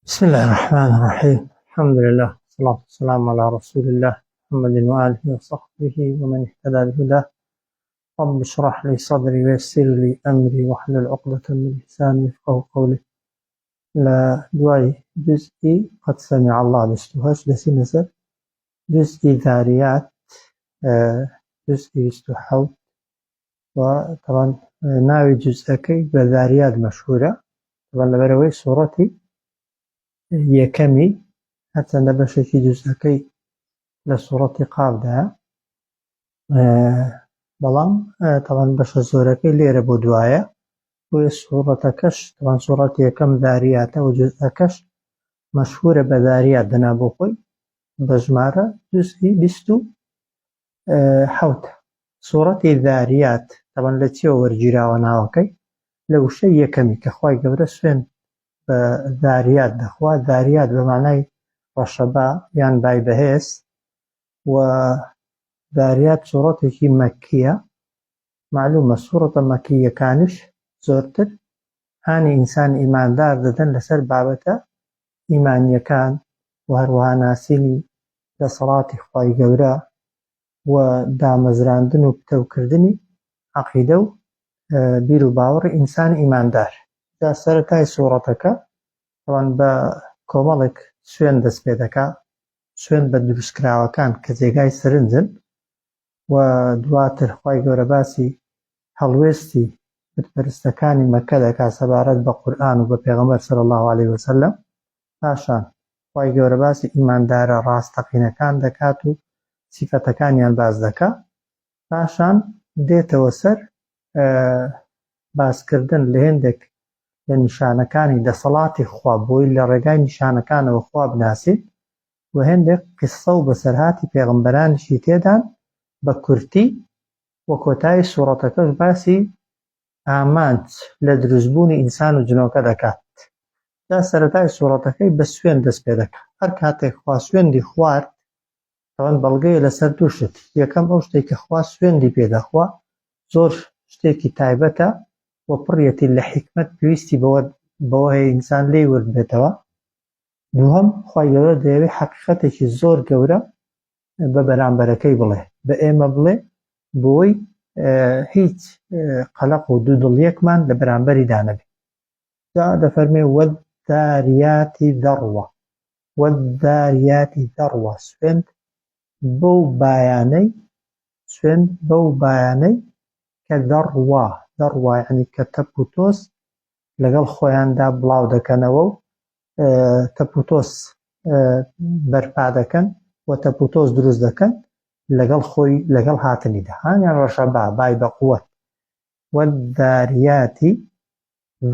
بسم الله الرحمن الرحيم الحمد لله والصلاة والسلام على رسول الله محمد وآله وصحبه ومن اهتدى بهداه رب اشرح لي صدري ويسر لي أمري واحلل عقدة من لساني يفقهوا قولي لە دوای جزئی قد سمع الله 28 دەچینە سەر جزئی ذاریات جزئی 27 و طبعا ناوی جزئەکەی بە ذاریات مەشهورە طبعا لەبەرەوەی سوڕەتی یەکەمی هەرچەندە بەشێکی جزئەکەی لە سوڕەتی قافدا بەڵام تەوان بەشە زۆرەکەی لێرە بۆ دوایە بۆیە سوڕەتەکەش تەوان سوڕەتی یەکەم داریاتە و جزئەکەش مەشهورە بە داریات دەنا بۆ خۆی بە ژمارە جزئی 27 سوڕەتی ذاریات تەوان لە چیەوە وەرگیراوە ناوەکەی لە وشەی یەکەمی کە خوای گەورە سوێن بە ذاریات دەخوا ذاریات بە معنای ڕەشەبا یان بای بەهێز و ذاریات سوڕەتێکی مەککیە معلومە سوڕەتە مەککیەکانیش زۆرتر هانی ئینسان ئیماندار دەدەن لەسەر بابەتە ئیمانیەکان و هەروەها ناسینی دەسەڵاتی خوای گەورە و دامەزراندن و پتەوکردنی عەقیدە و بیر و باوەڕی ئینسانی ئیماندار. جا سەرەتای سوڕەتەکە تەوان بە کۆمەڵێک سوێن دەست پێ دەکا، سوێن بە دروستکراوەکان کە جێگای سەرنجن و دواتر خوای گەورە باسی هەڵوێستی بتپەرستەکانی مەککە دەکات سەبارەت بە قورئان و بە پێغەمبەر صلی اللە علیه وسلم. پاشان خوای گەورە باسی ئیماندارە ڕاستەقینەکان دەکات و سیفەتەکانیان باس دەکا. پاشان دێتەوە سەر باسکردن لە هێندێک لە نیشانەکانی دەسەڵاتی خوا بۆی لە ڕێگای نیشانەکانەوە خوا بناسین و هێندێک قیسسە و بەسەرهاتی پێغەمبەرانیشی تێدان بە کورتی و کۆتایی سوڕەتەکەش باسی ئامانج لە دروستبوونی ئینسان و جنۆکە دەکات. جا سەرەتای سوڕەتەکەی بە سوێند دەست پێ دەکات. هەر کاتێک خوا سوێندی خوارد ئەوەن بەڵگەیە لەسەر دوو شت، یەکەم ئەو شتەی کە خوا سوێندی پێ دەخوا زۆر شتێکی تایبەتە و پڕیەتی لە حیکمەت پێویستی بەوە بەوە هەیە ئینسان لێی ورد بێتەوە. دووهەم خوای گەورە دەیەوێ حەقیقەتێکی زۆر گەورە بە بەرامبەرەکەی بڵێ، بە ئێمە بڵێ بۆی هیچ قەلەق و دوودڵیەکمان لە بەرامبەریدا نەبێ. جا دەفەرمێ والذاریات ذروا والذاریات ذروا سوێند بەو بایانەی سوێند بەو بایانەی کە ذروا ذروا یعنی کە تەپ و تۆز لەگەڵ خۆیاندا بڵاو دەکەنەوە و تەپ و تۆز بەرپا دەکەن و تەپ و تۆز دروست دەکەن لەگەڵ خۆی لەگەڵ هاتنیدا هانیان ڕەشەبا بای بە قوت والذاریات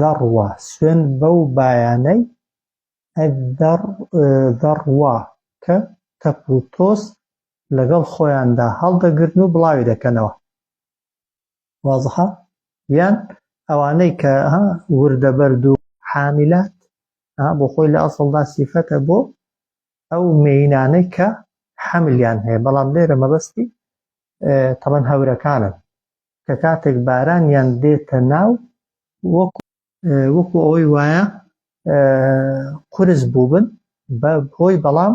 ذروا سوێند بەو بایانەی ذروا کە تەپ و تۆز لەگەڵ خۆیاندا هەڵدەگرن و بڵاوی دەکەنەوە. وازحە؟ یان ئەوانەی کە وردە بەرد و حامیلات بۆ خۆی لە ئەسڵدا سیفەتە بۆ ئەو مێینانەی کە حەملیان هەیە، بەڵام لێرە مەبەستی تەبەن هەورەکانن کە کاتێک بارانیان دێتە ناو وەکو وەکو ئەوەی وایە قورس بووبن بە هۆی بەڵام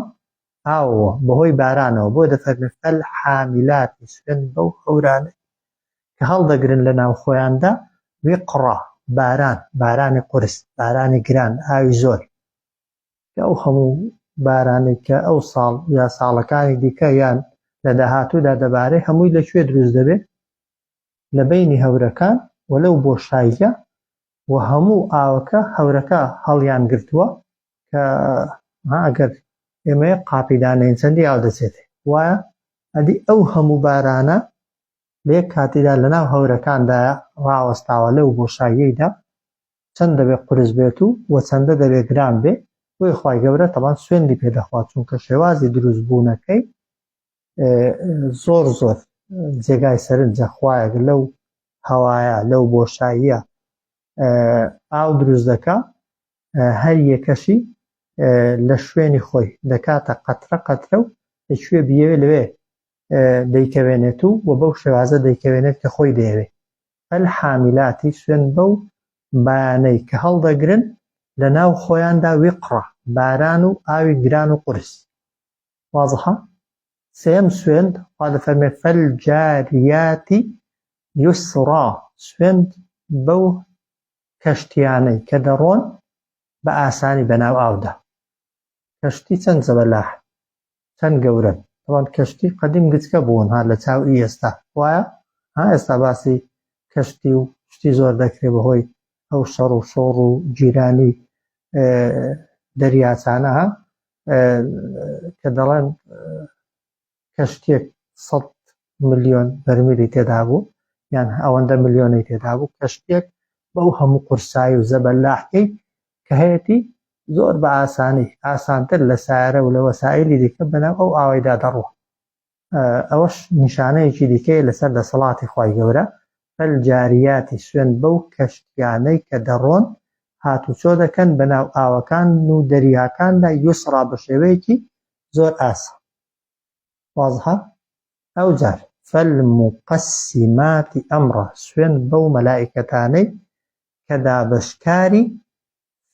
ئاوەوە بەهۆی بارانەوە بۆ دەفەرمێ فەل حامیلاتی سوێن بەو هەورانە کە هەڵدەگرن لە ناو خۆیاندا وقڕا باران بارانی قورس بارانی گران ئاوی زۆر کە ئەو هەموو بارانەی کە ئەو ساڵ یا ساڵەکانی دیکە یان لە داهاتوودا دەبارێ هەمووی لە کوێ دروست دەبێ؟ لە بەینی هەورەکان و لەو بۆشاییە و هەموو ئاوەکە هەورەکە هەڵیان گرتووە کە ئەگەر ئێمە یەک قاپی دانێین چەندی ئاو دەچێتێ وایە ئەدی ئەو هەموو بارانە لە یەک کاتیدا لەناو هەورەکاندا ڕاوەستاوە لەو بۆشاییەیدا چەند دەبێ قورس بێت و وە چەندە دەبێ گران بێ بۆیە خوای گەورە تەبان سوێندی پێ دەخوات چونکە شێوازی دروست بوونەکەی زۆر زۆر جێگای سەرنجە خوایەک لەو هەوایە لەو بۆشاییە ئاو دروست دەکا هەر یەکەشی لە شوێنی خۆی دەکاتە قەترە قەترە و لە کوێ بیەوێ لەوێ دەیکەوێنێت و و بەو شێوازە دەیکەوێنێت کە خۆی دەیەوێت فالحاملاتی سوێند بەو بایانەی کە هەڵدەگرن لە ناو خۆیاندا وقرا باران و ئاوی گران و قورس. وازحە؟ سێیەم سوێند خوا دەفەرمێ فالجاریات یسرا سوێند بەو کەشتیانەی کە دەڕۆن بە ئاسانی بەناو ئاودا. کەشتی چەند زەبەلاح چەند گەورەن تەوان کەشتی قەدیم گچکە بوون ها لە چاو ئی ئێستا وایە ها ئێستا باسی کەشتی و شتی زۆر دەکرێ بەهۆی ئەو شەڕ و شۆڕ و جیرانی دەریاچانە ها کە دەڵێن کەشتێک 100 ملیۆن بەرمیلی تێدا بوو یان ئەوەندە ملیۆنەی تێدا بوو کەشتێک بەو هەموو قورسایی و زەبەلاحەی کە هەیەتی زۆر بە ئاسانی ئاسانتر لە سارە و لە وەسائلی دیکە بەناو ئەو ئاوەیدا دەڕوە ئەوەش نیشانەیەکی دیکەیە لەسەر دەسەڵاتی خوای گەورە، فالجاریات سوێند بەو کەشتیانەی کە دەڕۆن هاتوچۆ دەکەن بەناو ئاوەکان و دەریاکاندا یسرا بە شێوەیەکی زۆر ئاسان وازحە؟ ئەوجار فالمقسمات امرا سوێند بەو مەلائیکەتانەی کە دابەشکاری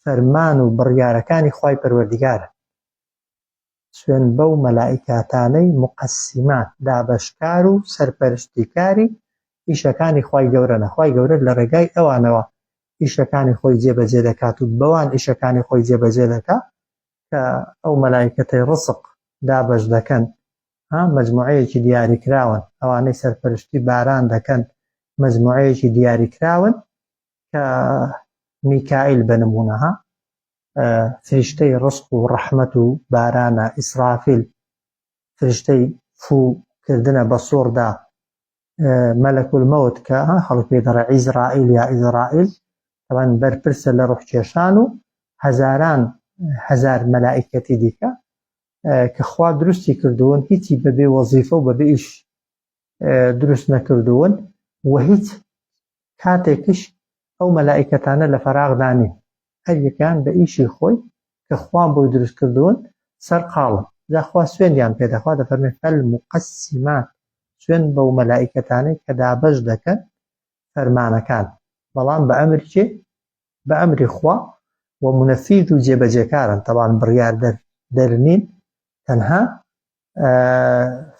فەرمان و بڕیارەکانی خوای پەروەردگارن. سوێند بەو مەلائیکاتانەی مقسمات، دابەشکار و سەرپەرشتیکاری ئیشەکانی خوای گەورەنە، خوای گەورە لە ڕێگای ئەوانەوە ئیشەکانی خۆی جێبەجێ دەکات و بەوان ئیشەکانی خۆی جێبەجێ دەکا کە ئەو مەلائیکەتەی ڕزق دابەش دەکەن ها مەجموعەیەکی دیاریکراون، ئەوانەی سەرپەرشتی باران دەکەن مەجموعەیەکی دیاریکراون کە میکائیل بە نموونە ها فریشتەی ڕزق و ڕەحمەت و بارانە، ئیسرافیل فریشتەی فوو کردنە بە سوڕدا، مەلەک الموت کە خەڵک پێی دەڵێ عیزرائیل یا ئیزرائیل تەبعەن بەرپرسە لە ڕوحکێشان و هەزاران هەزار مەلائیکەتی دیکە کە خوا دروستی کردوون هیچی بەبێ وەزیفە و بەبێ ئیش دروست نەکردوون و هیچ کاتێکیش ئەو مەلائیکەتانە لە فەراغدا نین، هەر یەکەیان بە ئیشی خۆی کە خوا بۆی دروست کردوون سەرقاڵن، جا خوا سوێندیان پێ دەخوا دەفەرمێ فالمقسمات سوێند بەو مەلائیکەتانەی کە دابەش دەکەن فەرمانەکان بەڵام بە ئەمری کێ؟ بە ئەمری خوا و مونەفیز و جێبەجێکارن تەبعەن بڕیاردەر دەر نین تەنها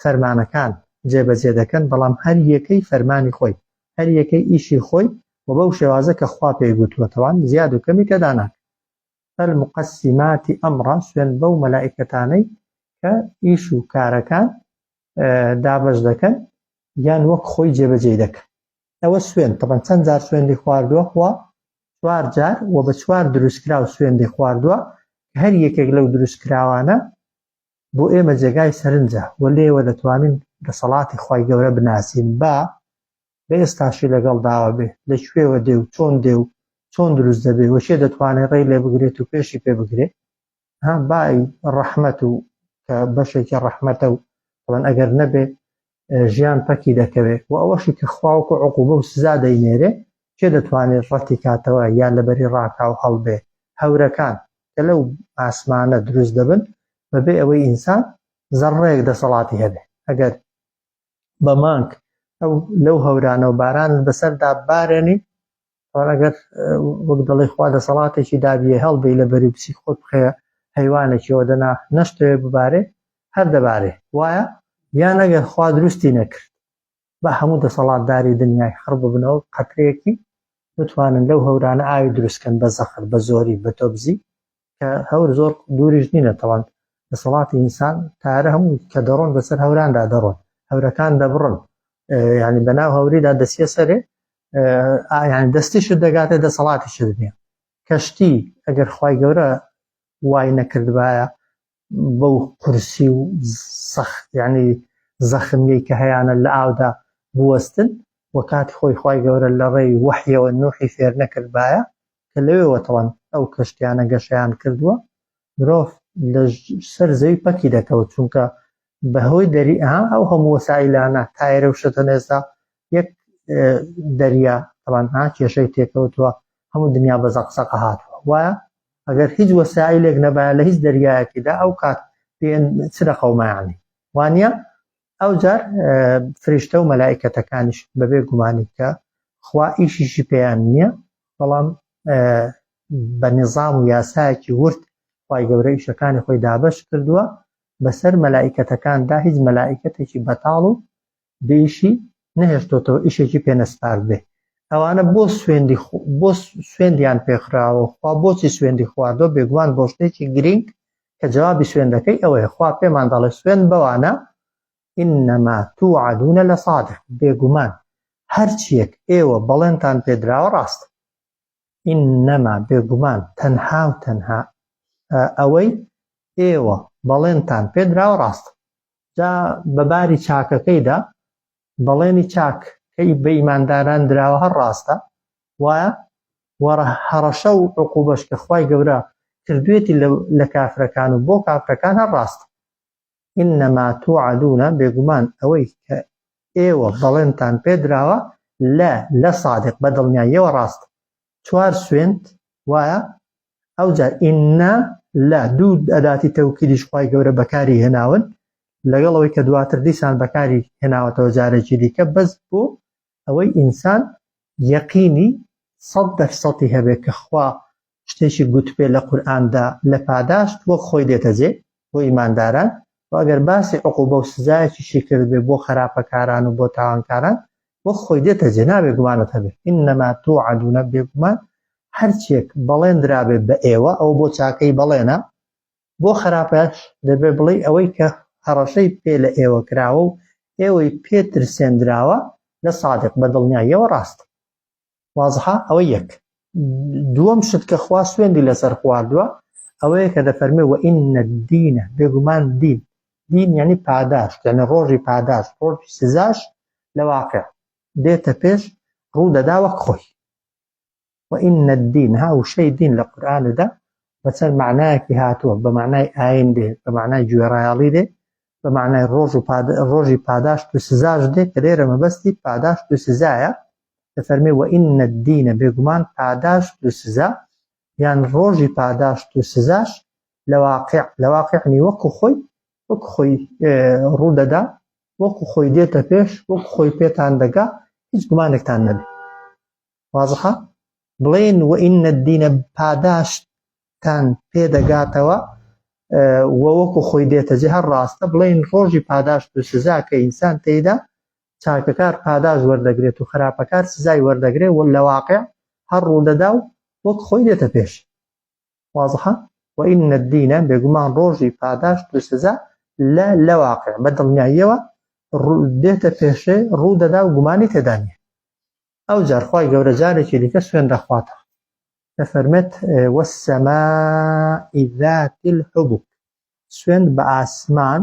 فەرمانەکان جێبەجێ دەکەن بەڵام هەر یەکەی فەرمانی خۆی هەر یەکەی ئیشی خۆی و بەو شێوازە کە خوا پێی گوتووە تەوان زیاد و کەمی تێدا ناکەن فالمقسمات امرا سوێن بەو مەلائکەتانەی کە ئیش و کارەکان دابەش دەکەن یان وەک خۆی جێبەجێی دەکەن ئەوە سوێن تەبەن چەند جار سوێندی خواردووە خوا چوار جار و بە چوار دروستکراو سوێندی خواردووە هەر یەکێک لەو دروستکراوانە بۆ ئێمە جێگای سەرنجە و لێیەوە دەتوانین دەسەڵاتی خوای گەورە بناسین با بە ئێستاشی لەگەڵ داوە بێ لە کوێوە دێ و چۆن دێ و چۆن دروست دەبێ و کێ دەتوانێ ڕێی لێ بگرێت و پێشی پێ بگرێ ها بای ڕەحمەت و کە بەشێکی ڕەحمەتە و بەڵام ئەگەر نەبێ ژیان پەکی دەکەوێ و ئەوەشی کە خوا وەکو عقوبە و سزا دەینێرێ کێ دەتوانێت ڕەتی کاتەوە یان لەبەری ڕاکا و هەڵبێ هەورەکان کە لەو ئاسمانە دروست دەبن بەبێ ئەوەی ئینسان زەڕڕەیەک دەسەڵاتی هەبێ ئەگەر بە مانگ ئەو لەو هەورانە و بارانت بەسەردا بارێنی ئەگەر وەک دەڵێ خوا دەسەڵاتێکی دابیە هەڵبی لە بەری بچی خۆت بخەیە هەیوانێکیەوە دەنا نەشتەوێ ببارێ هەر دەبارێ وایە یان ئەگەر خوا دروستی نەکرد با هەموو دەسەڵاتداری دنیای خڕ ببنەوە قەترەیەکی بتوانن لەو هەورانە ئاوی دروستکەن بە زەخر بە زۆری بە تۆبزی کە هەور زۆر دووریش نینە تەوان دەسەڵاتی ئینسان تارە هەموو کە دەڕۆن بەسەر هەوراندا دەڕۆن هەورەکان دەبڕن ینی بەناو هەوریدا دەسیە سەرێ ینی دەستیشت دەگاتێ دەسەڵاتیشت نییە کەشتی ئەگەر خی گەورە وای نەکردبایە بەو قورسی و سەخت یعنی زەخمیەی کە هەیانە لە ئاودا بوەستن و کاتی خۆی خوای گەورە لە ڕێی وەحیەوە نوحی فێر نەکردبایە کە لەوێوە تەوان ئەو کەشتیانە گەشەیان کردووە مرۆڤ لە سەر زەوی پەکی دەکەوت چونکە بەهۆی دەری ئەها ئەو هەموو وەسائیلانە تایرە و شتە نێستا یەک دەریا تەوان ها کێشەی تێکەوتووە هەموو دنیا بە زەقزەقە هاتووە وایە ئەگەر هیچ وەسائیلێک نەبایە لە هیچ دەریایەکیدا ئەو کات پێن چ دەقەومایانی وانە ئەو جار فریشتە و مەلائکەتەکانیش بەبێ گومانی کە خوا ئیشیشی پێیان نییە بەڵام بە نظام و یاسایەکی ورد خوای گەورە ئیشەکانی خۆی دابەش کردووە بەسەر مەلائیکەتەکاندا هیچ مەلائیکەتێکی بەتاڵ و بێ ئیشی نەهێشتۆتەوە ئیشێکی پێ نەسپاردبێ ئەوانە بۆ سوێندی بۆ سوێندیان پێخراوە خوا بۆچی سوێندی خواردووە بێگومان بۆ شتێکی گرینگ کە جوابی سوێندەکەی ئەوەیە خوا پێمان دەڵێ سوێند بەوانە إنما توعدون لصادق بێگومان هەرچیەک ئێوە بەڵێنتان پێدراوە ڕاستە إنما بێگومان تەنها و تەنها ئەوەی ئێوە بەڵێنتان پێدراوە ڕاستە. جا بە باری چاکەکەیدا بەڵێنی چاک کە بە ئیمانداران دراوە هەر ڕاستە وایە وە هەڕەشە و عقوبەش کە خوای گەورە کردوێتی لە کافرەکان و بۆ کافرەکان هەر ڕاستە. إنما توعدون بێگومان ئەوەی کە ئێوە بەڵێنتان پێدراوە لە لصادق بە دڵنیاییەوە ڕاستە. چوار سوێند وایە ئەوجار إن لە دوو ئەداتی تەوکیدیش خوای گەورە بەکاری هێناون لەگەڵ ئەوەی کە دواتر دیسان بەکاری هێناوەتەوە جارێکی دیکە بەس بۆ ئەوەی ئینسان یەقینی سەد دەرسەتی هەبێ کە خوا شتێکی گوتبێ لە قورئاندا لە پاداشت وەک خۆی دێتە جێ بۆ ئیمانداران و ئەگەر باسی عقوبە و سزایەکیشی کردبێ بۆ خراپەکاران و بۆ تاوانکاران وەک خۆی دێتە جێ نابێ گومانت هەبێ إنما توعدون بێگومان هەرچیەک بەڵێن درابێ بە ئێوە ئەوە بۆ چاکەی بەڵێنە بۆ خراپەش دەبێ بڵێی ئەوەی کە هەڕەشەی پێ لە ئێوە کراوە و ئێوەی پێ ترسێندراوە لە صادق بە دڵنیاییەوە ڕاستە وازحە ئەوە یەک دووەم شت کە خوا سوێندی لەسەر خواردووە ئەوەیە کە دەفەرمێ وإن الدین بێگومان دین دین یعنی پاداشت یعنی ڕۆژی پاداشت ڕۆژی سزاش لە واقع دێتە پێش ڕوو دەدا وەک خۆی وإن الدین ها وشەی دین لە قورئاندا بە چەند معنایەکی هاتووە بە معنای ئاین دێ بە معنای گوێڕایەڵی دێ بە معنای ڕۆژ و ڕۆژی پاداشت و سزاش دێ کە لێرە مەبەستی پاداشت و سزایە دەفەرمێ وإن الدین بێگومان پاداشت و سزا یان ڕۆژی پاداشت و سزاش لە واقع لە واقعنی وەکو خۆی وەکو خۆی ڕوودەدا وەکو خۆی دێتە پێش وەکو خۆی پێتان دەگا هیچ گومانێکتان نەبێ وازحە بڵێن وإن الدین پاداشتتان پێدەگاتەوە و وەکو خۆی دێتە جێ هەر ڕاستە بڵێن ڕۆژی پاداشت و سزا کە ئینسان تێیدا چاکەکار پاداشت وەردەگرێت و خراپەکار سزای وەردەگرێت و لە واقع هەر ڕوودەدا و وەک خۆی دێتە پێش وازحە وإن الدین بێگومان ڕۆژی پاداشت و سزا لە لە واقع بە دڵنیاییەوە دێتە پێشێ ڕوودەدا و گومانی تێدا نییە ئەوجار خوای گەورە جارێکی دیکە سوێن دەخواتەوە دەفەرمێت والسماء ذات الحبك سوێند بە ئاسمان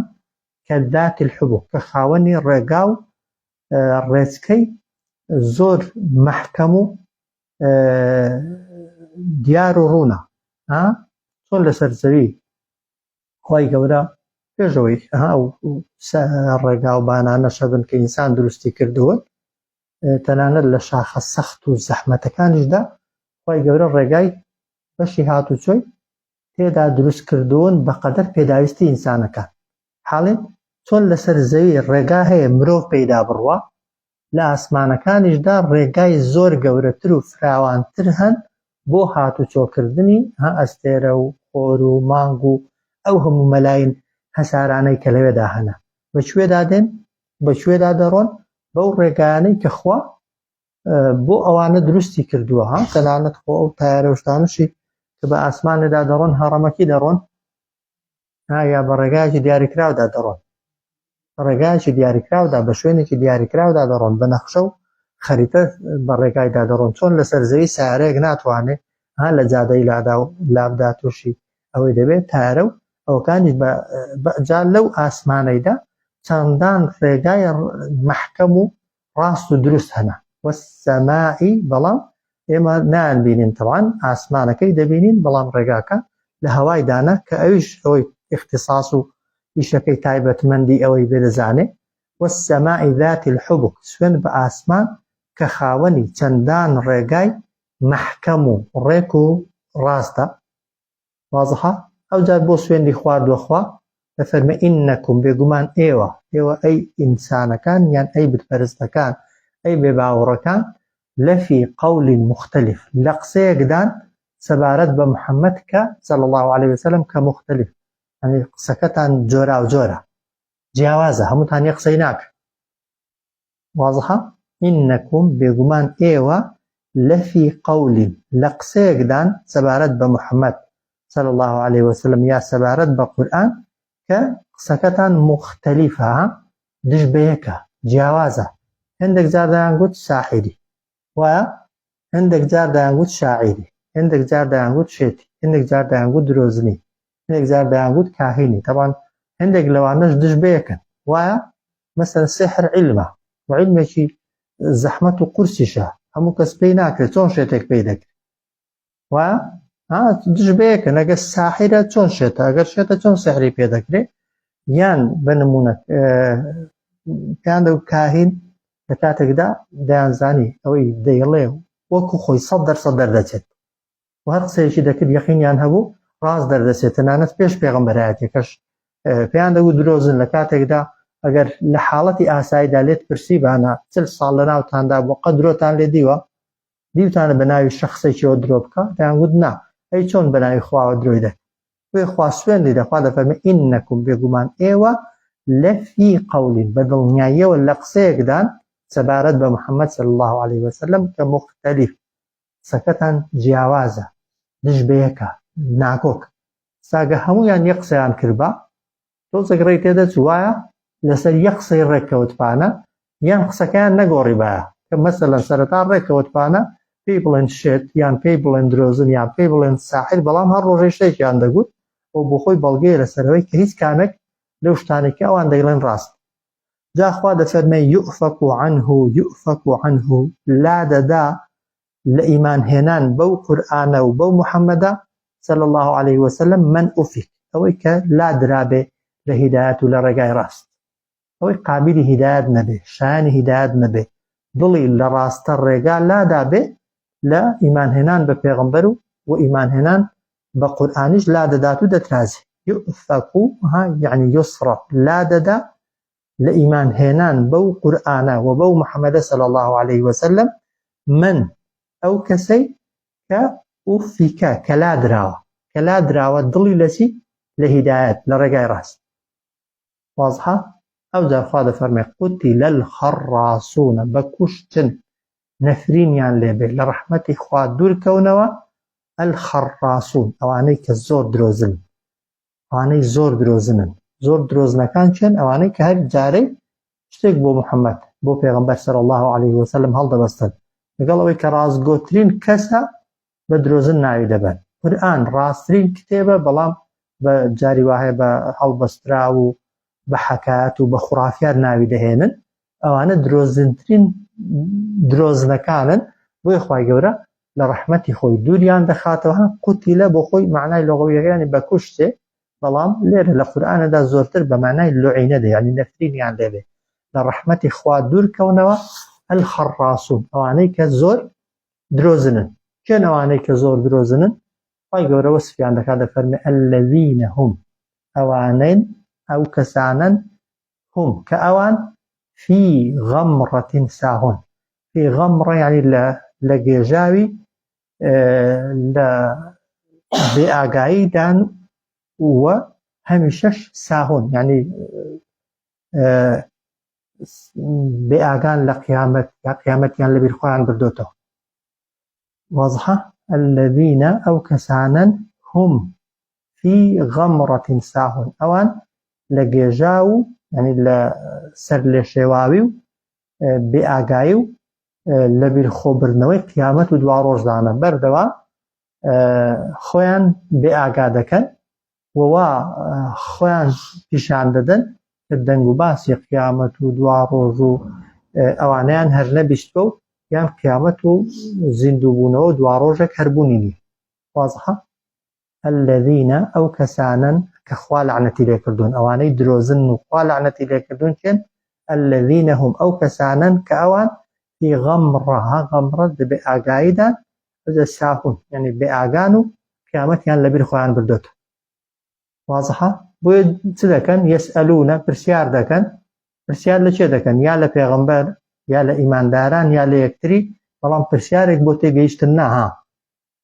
کە ذات الحبك کە خاوەنی ڕێگا و ڕێچکەی زۆر مەحکەم و دیار و ڕوونە چۆن لەسەر زەوی خوای گەورە پێشەوەی ئەو ڕێگا و بانانە شەبن کە ئینسان دروستی کردووە تەنانەت لە شاخە سەخت و زەحمەتەکانیشدا خوای گەورە ڕێگای بەشی هاتوچۆی تێدا دروست کردوون بەقەدەر پێداویستی ئینسانەکان حاڵین چۆن لەسەر زەوی ڕێگا هەیە مرۆڤ پێیدا بڕوا لە ئاسمانەکانیشدا ڕێگای زۆر گەورەتر و فراوانتر هەن بۆ هاتوچۆکردنی ها ئەستێرە و خۆر و مانگ و ئەو هەموو مەلاین هەسارانەی کە لەوێدا هەنە بە کوێدا دێن بە کوێدا دەڕۆن بەو ڕێگایانەی کە خوا بۆ ئەوانە دروستی کردووە ها تەنانەت خۆ ئەو تایارە و شتانەشی کە بە ئاسمانێدا دەڕۆن هەڕەمەکی دەڕۆن یا بە ڕێگایەکی دیاریکراودا دەڕۆن بە ڕێگایەکی دیاریکراودا بە شوێنێکی دیاریکراودا دەڕۆن بە نەخشە و خەریتە بە ڕێگایدا دەڕۆن چۆن لەسەر زەوی سارەیەک ناتوانێ ها لە جادەی لادا و لابدا تووشی ئەوەی دەبێت تارە و ئەوکانیش بە جا لەو ئاسمانەیدا چەندان ڕێگای مەحکەم و ڕاست و دروست هەنە والسماء بەڵام ئێمە نایان بینین تەوان ئاسمانەکەی دەبینین بەڵام ڕێگاکە لە هەوای دانە کە ئەویش ئەوەی اختصاص و ئیشەکەی تایبەتمەندی ئەوەی بێ دەزانێ والسماء ذات الحبك سوێند بە ئاسمان کە خاوەنی چەندان ڕێگای مەحکەم و ڕێک و ڕاستە وازحە ئەوجار بۆ سوێندی خواردوە خوا دەفەرمێ انکم بێگومان ئێوە ئێوە ئەی ئینسانەکان یان ئەی بتپەرستەکان ئەی بێباوەڕەکان لفی قول مختلف لە قسەیەکدان. سەبارەت بە محەممەد کە صلی الله علیه وسلم کە مختلف یعنی قسەکەتان جۆراوجۆرە جیاوازە هەمووتان یەک قسەی ناکەن وازحە ئینەکم بێگومان ئێوە لەفی قەولین لە قسەیەکدان سەبارەت بە محەممەد صلی الله عليه وسلم یا سەبارەت بە قورئان کە قسەکەتان مختلفە دژ بە یەکە جیاوازە هەندێک جار دەیانگوت ساحیری وایە هەندێک جار دەیانگوت شاعیری هەندێک جار دەیانگوت شێتی هەندێک جار دەیانگوت درۆزنی هەندێک جار دەیانگوت کاهینی تەبان هەندێک لەوانەش دژ بەیەکن وایە مەسەن سحر عیلمە و عیلمێکی زەحمەت و قورسیشە هەموو کەس پێی ناکرێت چۆن شێتێک پێی دەکرێت وایە دژ بەیەکن ئەگەر ساحرە چۆن شێتە ئەگەر شێتە چۆن سحری پێ دەکرێت یان بە نمونە پێیان دەگوت کاهین لە کاتێکدا دەیانزانی ئەوەی دەیڵێ وەکو خۆی سەد دەرسەد دەردەچێت و هەر قسەیەکی دەکرد یەقینیان هەبوو ڕاست دەردەچێت تەنانەت پێش پێغەمبەرایەتیەکەش پێیان دەگوت درۆزن لە کاتێکدا ئەگەر لە حاڵەتی ئاساییدا لێت پرسیبانە چل ساڵ لە ناوتاندا بۆ قەت درۆتان لێ دیوە دیوتانە بە ناوی شخصێکیەوە درۆ بکە دەیانگوت نا ئەی چۆن بە ناوی خواوە درۆی دەکەن بۆیە خوا سوێندی دەخوا دەفەرمێ ئینەکم بێگومان ئێوە لەفی قەولین بە دڵنیاییەوە لە قسەیەکدان سەبارەت بە محەممەد صلی الله علیه وسلم کە مختلف قسەکەتان جیاوازە دژ بەیەکە ناکۆک ساگە هەمویان یەک قسەیان کردبا تۆزێک ڕێی تێدەچوو وایە لەسەر یەک قسەی ڕێککەوتبانە یان قسەکەیان نەگۆڕیبایە کە مەسەلەن سەرەتا ڕێککەوتبانە پێی بڵێن شێت یان پێی بڵێن درۆزن یان پێی بڵێن ساحر بەڵام هەر ڕۆژەی شتێکیان دەگوت و بۆ خۆی بەڵگەیە لەسەرەوەی کە هیچ کامێک لەو شتانێک کە ئەوان دەیڵێن ڕاست جا خوا دەفەرمێ یؤفەک عنه یؤفەک عنه لا دەدا لە ئیمان هێنان بەو قورئانە و بەو محەممەدە صلی اللە علیه وسلم من ئوفیک ئەوەی کە لادرابێ لە هیدایەت و لە ڕێگای ڕاست ئەوەی قابلی هیدایەت نەبێ شایانی هیدایەت نەبێ دڵی لە ڕاستە ڕێگا لادابێ لە ئیمانهێنان بە پێغەمبەر و و ئیمانهێنان بە قورئانیش لا دەدات و دەترازێ یؤفەکو ها یعنی یصرف لا دەدا لە ئیمان هێنان بەو قورئانە و بەو محمدە صلی اللە علیه وسلم من ئەو کەسەی کە ئوفیکە کە لادراوە کە لادراوە دڵی لە چی لە هیدایەت لە ڕێگای ڕاست وازحە ئەو جار خوا دەفەرمێ قوتیلە الخراصون بە کوشتن نەفرینیان لێبێ لە ڕەحمەتی خوا دوورکەونەوە الخراصون ئەوانەی کە زۆر درۆزن ئەوانەی زۆر درۆزنن زۆر درۆزنەکان چێن ئەوانەی کە هەر جارەی شتێک بۆ محەممەد بۆ پێغمبەر سەر الله عليه وسلم هەڵدەبەستن لەگەڵ ئەوەی کە ڕاستگۆترین کەسە بە درۆزن ناوی دەبەن قورئان ڕاستترین کتێبە بەڵام بە جاری وایە بە هەڵبەسترا و بە حەکایەت و بە خوڕافیات ناوی دەهێنن ئەوانە درۆزنترین درۆزنەکانن بۆیە خوای گەورە لە ڕەحمەتی خۆی دووریان دەخاتەوە قوتیلە بۆ خۆی معنای لغویەکانی بە کوشتێ بەڵام لێرە لە قورئانەدا زۆرتر بە معنای لعینە دێ یعنی نەفرینیان لێبێ لە ڕەحمەتی خوا دوور کەونەوە الخراصون ئەوانەی کە زۆر درۆزنن کێن ئەوانەی کە زۆر درۆزنن خوای گەورە وەسفیان دەکات دەفەرمێ الذین هم ئەوانەن ئەو کەسانەن هم کە ئەوان فی غەمڕەتین ساهون فی غەمڕە یعنی لە لە گێژاوی لە بێ ئاگاییدان و هەمیشەش ساهون یعنی بێ ئاگان لە قیامەت یا قیامەتیان لە بیر خۆیان بردۆتەوە وازحە الذین ئەو کەسانەن هم فی غمرة ساهون ئەوان لە گێژاو و یعنی لە سەر لێشێواوی و بێ ئاگایی و لە بیر خۆبردنەوەی قیامەت و دوا ڕۆژدانە بەردەوام خۆیان بێ ئاگا دەکەن و وا خۆیان پیشان دەدەن کە دەنگ و باسی قیامەت و دوا ڕۆژ و ئەوانەیان هەر نەبیستوە و یان قیامەت و زیندووبوونەوە و دوا ڕۆژێک هەر بوونی نییە وازحە الذین ئەو کەسانەن کە خوا لەعنەتی لێکردوون ئەوانەی درۆزن و خوا لەعنەتی لێکردوون کێن الذین هم ئەو کەسانەن کە ئەوان فی غەمڕە غەمڕە دەبێ ئاگاییدان ئەجە ساهون یعنی بێ ئاگان و قیامەتیان لەبیر خۆیان بردۆتەوە وازحە بۆیە چ دەکەن یەسئەلونە پرسیار دەکەن پرسیار لە چێ دەکەن یا لە پێغەمبەر یا لە ئیمانداران یا لە یەکتری بەڵام پرسیارێک بۆ تێگەیشتن ناها.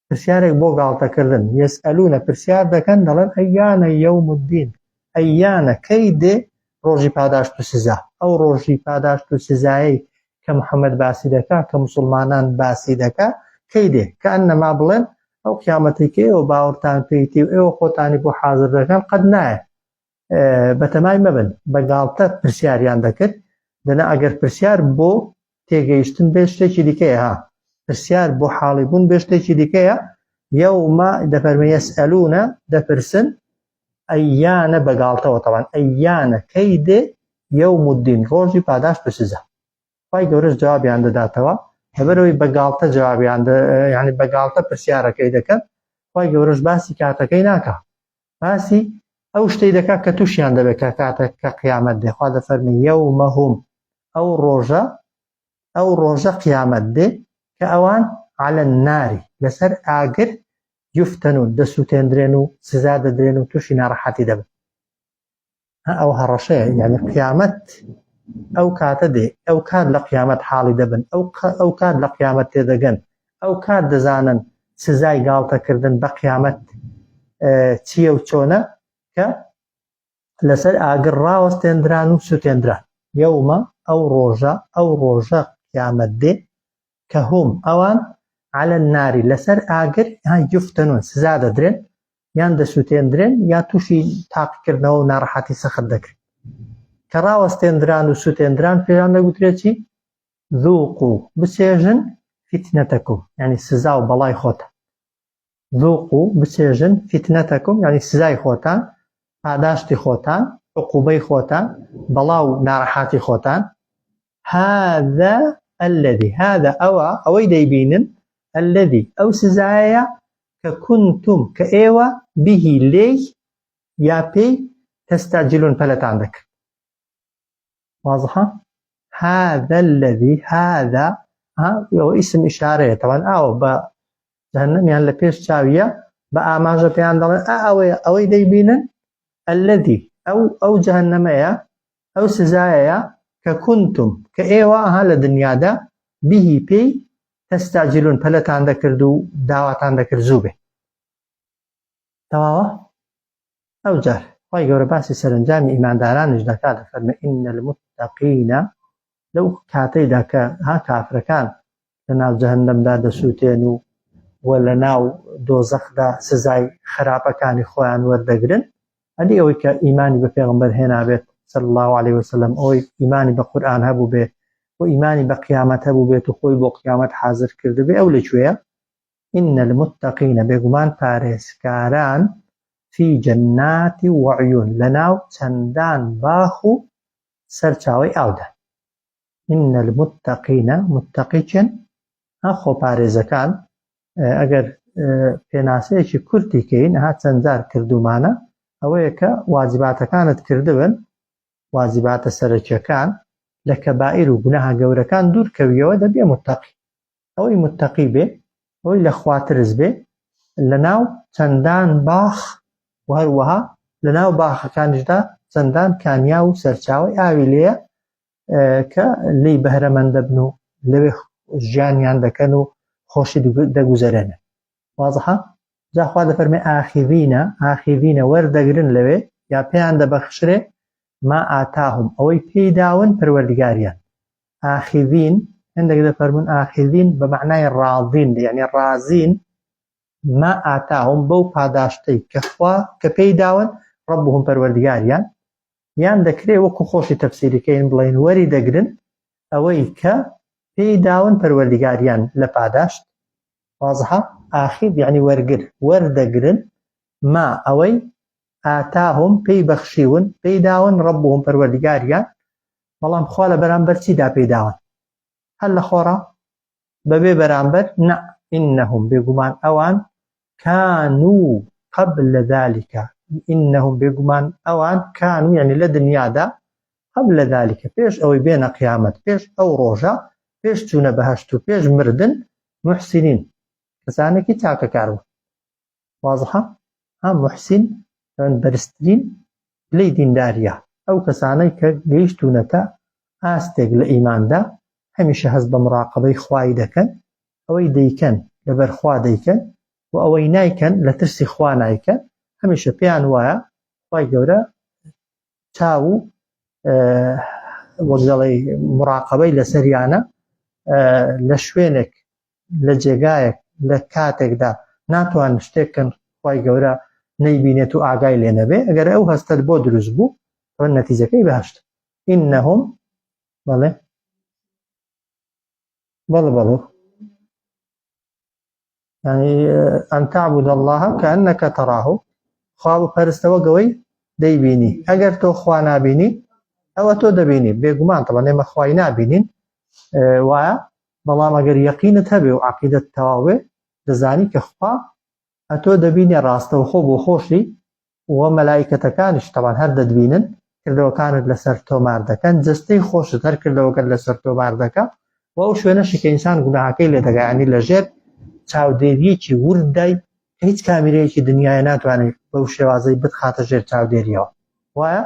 پرسیارێک بۆ گاڵتەکردن، یسئلون پرسیار دەکەن دەڵێن ایان یوم الدین، ایان کەی دێ ڕۆژی پاداشت و سزا، ئەو ڕۆژی پاداشت و سزایەی کە محمد باسی دەکا، کە موسڵمانان باسی دەکا کەی دێ، کەئەنەما بڵێن ئەو قیامەتەی کە ئێوە باوەڕتان پێیتی و ئێوە خۆتانی بۆ حازر دەکەن قەت نایە، بەتەمای مەبن، بە گاڵتە پرسیاریان دەکرد، دەنا ئەگەر پرسیار بۆ تێگەیشتن بێت شتێکی دیکەیە ها، پرسیار بۆ حاڵی بوون بێت شتێکی دیکەیە، یەومە دەفەرمێ یەسئەلونە دەپرسن ئەیانە بە گاڵتەوە تەوان ئەیانە کەی دێ یەوم الدین ڕۆژی پاداشت و سزا. خوای گەورەش جوابیان دەداتەوە لەبەرەوەی بە گاڵتە جوابیان یعنی بە گاڵتە پرسیارەکەی دەکەن خوای گەورەش باسی کاتەکەی ناکا باسی ئەو شتەی دەکات کە تووشیان دەبێت کە کاتێک کە قیامەت دێ خوا دەفەرمی یەومەهم ئەو ڕۆژە ئەو ڕۆژە قیامەت دێ کە ئەوان عەلە ناری لەسەر ئاگر یفتەنون دەسووتێندرێن و سزا دەدرێن و تووشی ناڕەحەتی دەبن ئەو هەڕەشەیە یعنی قیامەت ئەو کاتە دێ ئەو کات لە قیامەت حاڵی دەبن ئەو ئەو کات لە قیامەت تێدەگەن ئەو کات دەزانن سزای گاڵتەکردن بە قیامەت چییە و چۆنە کە لەسەر ئاگر ڕاوەستێندران و سوتێندران یەومە ئەو ڕۆژە ئەو ڕۆژە قیامەت دێ کە هم ئەوان علی النار لەسەر ئاگر یفتنون سزا دەدرێن یان دەسوتێندرێن یا تووشی تاقیکردنەوە و ناڕەحەتی سەخت دەکرێن کە ڕاوەستێندران و سوتێندران پێیان دەگوترێت چی ذوقوا بچێژن فتنەتەکم یعنی سزا و بەڵای خۆتان ذوقوا بچێژن فتنەتەکم یعنی سزای خۆتان پاداشتی خۆتان عقوبەی خۆتان بەڵا و ناڕەحاتی خۆتان هذا الذي هذا ئەوە ئەوەی دەیبینن الذي ئەو سزایە کە کنتم کە ئێوە به لێی یا پێی تستعجلون پەلەتان دەکرد واضحە هذا الذي هذا ها ئەوە اسم ئشارەیە تەوان ئاوە بە جەهەنەمیان لە پێش چاویە بە ئاماژە پێیان دەڵێن ئا ئەوەیە ئەوەی دەیبینن الذي ئەو ئەو جەهەنەمەیە ئەو سزایەیە کە کنتم کە ئێوە ئەها لە دنیادا بهی پێی تستعجلون پەلەتان دەکرد و داواتان دەکرد زوو بێ تەواوە ئەوجار خوای گەورە باسی سەرەنجامی ئیماندارانیش دەکات دەفەرمێ ان المتقین لەو کاتەیدا کە ها کافرەکان لە ناو جەهەنەمدا دەسووتێن و و لە ناو دۆزەخدا سزای خراپەکانی خۆیان وەردەگرن ئەدی ئەوەی کە ئیمانی بە پێغمبەر هێنابێت صلی الله علیه وسلم ئەوەی ئیمانی بە قورئان هەبوو بێ و ئیمانی بە قیامەت هەبوو بێت و خۆی بۆ قیامەت حاضر کردبێ ئەو لەکوێیە ان المتقین بێگومان پارێزکاران فی جنات وعیون لەناو چەندان باخ و سەرچاوەی ئاودان. ان المتقین متقی کێن؟ ها خۆپارێزەکان ئەگەر پێناسەیەکی کورتی کەین ها چەند جار کردومانە ئەوەیە کە واجباتەکانت کردبن واجباتە سەرەکیەکان لە کەبائیر و گوناهە گەورەکان دوور کەویەوە دەبێ متقی ئەوەی متەقی بێ، ئەوەی لە خواترس بێ، لەناو چەندان باخ و هەروەها لەناو باخەکانیشدا چەندان کانیاو و سەرچاوەی ئاوی لێیە کە لێی بەهرەمەند دەبن و لەوێ ژیانیان دەکەن و خۆشی دەگوزەرێنن. وازحە؟ جا خوا دەفەرمێ ئاخیذینە، ئاخیذینە وەردەگرن لەوێ یا پێیان دەبەخشرێ ما ئاتاهم ئەوەی پێی داون پەروەردگاریان. ئاخیذین، هەندێک دەفەرموون ئاخیذین بە مەعنای ڕاضین یعنی ڕازین ما ئاتاهم بەو پاداشتەی کە خوا کە پێی داون ڕبهم پەروەردگاریان یان دەکرێ وەکو خۆشی تەفسیریکەین بڵێن وەری دەگرن ئەوەی کە پێی داون پەروەردگاریان لە پاداشت وازحە ئاخیذ یعنی وەرگر وەردەگرن ما ئەوەی ئاتاهم پێی بەخشیون پێی داون ڕبهم پەروەردگاریان بەڵام خوا لە بەرامبەر چیدا پێی داون؟ هەر لە خۆڕا؟ بەبێ بەرامبەر؟ نا، انهم بێگومان ئەوان کانو قبل ذلک انهم بێگومان ئەوان کانو یعنی لە دنیادا قبل ذلک پێش ئەوەی بێنە قیامەت پێش ئەو ڕۆژە پێش چوونە بەهەشت و پێش مردن محسنین کەسانێکی چاکەکار بوون وازحە ها محسن بەرزترین پلەی دینداریە ئەو کەسانەی کە گەیشتونەتە ئاستێک لە ئیماندا هەمیشە هەست بە مراقەبەی خوایی دەکەن ئەوەی دەیکەن لەبەر خوا دەیکەن. ئەوەی نایکەن لە ترسی خوا نایکەن هەمیشە پێیان وایە خوای گەورە چاو و وەک دەڵێی مراقەبەی لەسەریانە لە شوێنێک لە جێگایەک لە کاتێکدا ناتوان شتێک کەن خوای گەورە نەیبینێت و ئاگای لێ نەبێ ئەگەر ئەو هەستەت بۆ دروست بوو ئەوە نەتیجەکەی بەهەشت ئینهم بەڵێ بەڵێ بەڵێ يعني أن تعبد الله كأنك تراه خوا بپەرستەوە گەوەی دەیبینی ئەگەر تۆ خوا نابینی ئەوە تۆ دەبینی بێگومان تەبعەن ئێمە خوای نابینین وایە بەڵام ئەگەر یەقینت هەبێ و عقیدەت تەواوێ دەزانی کە خوا ئەتۆ دەبینێ ڕاستەوخۆ بۆ خۆشی و مەلائیکەتەکانیش تەبعەن هەر دەتبینن کردەوەکانت لەسەر تۆمار دەکەن جەستەی خۆشت هەر کردەوەکەت لەسەر تۆمار دەکا و ئەو شوێنەشی کە ئینسان گوناهەکەی لێ دەگا یعنی لەژێر چاودێریەکی ورددای کە هیچ کامیرەیەکی دنیاە ناتوانێت بەو شێوازەی بتخاتە ژێر چاودێریەوە وایە